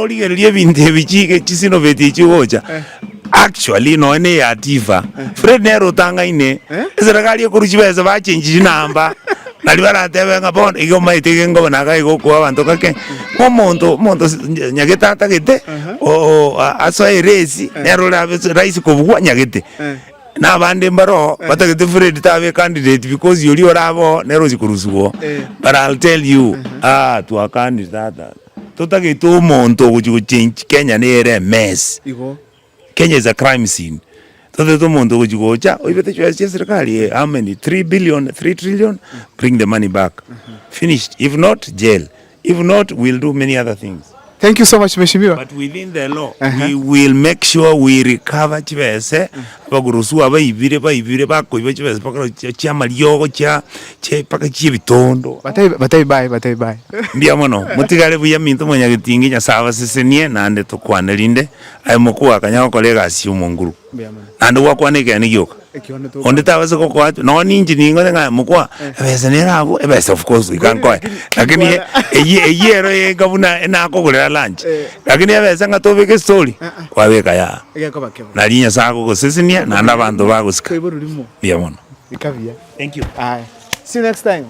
Origererie ebinto ebi chige chisinoveti echi gocha actually nonya na eya Tifa Fred nere otang'aine eserekari ekorwa chibesa bachengi chinamba nari baratebe ng'a bono iga omanyete iga ngoba naga iga okoa abanto ng'ake omonto omonto nyagete atagete oo asoe eresi nere orabe rahisi kobugwa nyagete. Na abande mbaroo batagete Fred tabe ecandidate because oria orabe oo nere ochia korusiwa oo. But I'll tell you ah twakanire tata. Totagete omonto ogochia go change Kenya nere emess. Igo. Kenya is a crime scene. Totagete omonto ogochia gocha oibete chibesa chia serikali eh how many? Three billion, three trillion? Bring the money back. Finished. If not, jail. If not, we'll do many other things. Thank you so much mheshimiwa. But within the law, we will make sure we recover chibese, abagurusu abaibire baibire bakoiba chibese mpaka chia chiamariogo chia chia mpaka chia ebitondo. Batebi batebi bye batebi bye. Mbuya mono, motigare buya minto mwanyagetingi Nyasae abasesenie naende tokwane rinde, aye mokwa kanya gokora egasi ya omonguru. Mbuya mono. Naende gwakwana ekeene gioka. Ekione tokwana. Onde tabasa gokoa nonya ninche ning'ore ng'a mokwa ebesa nere abwo, ebesa of course goika nkoe. Lakini eyio eyio ero enga buna enakogorera lunch, lakini ebesa ng'a tobeke estori, kwabeka yaa. Egekoba kebe. Nario Nyasae akogosesenia naende abanto bagosika. Koiborwa rimo. Mbuya mono. Ika buya. Thank you. Aya. See you next time.